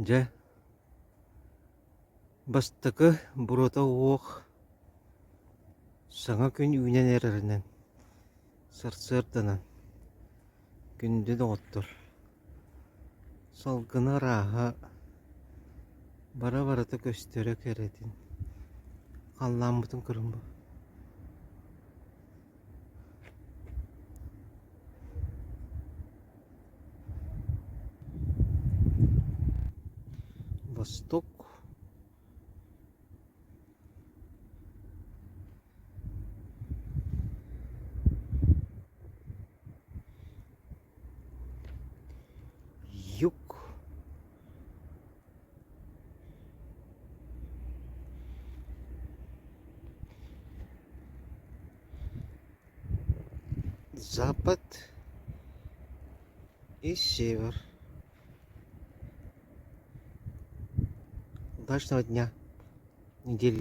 Дьэ, бастакы буруота уох саҥа күн үүнэн эрэринэн, сарсыарданан, күндү доҕоттор, салгына ырааһа, бара-барыта көстөрө кэрэтин, халлааммытын көрөн Восток. Юг. Запад и север. Удачного дня, недели.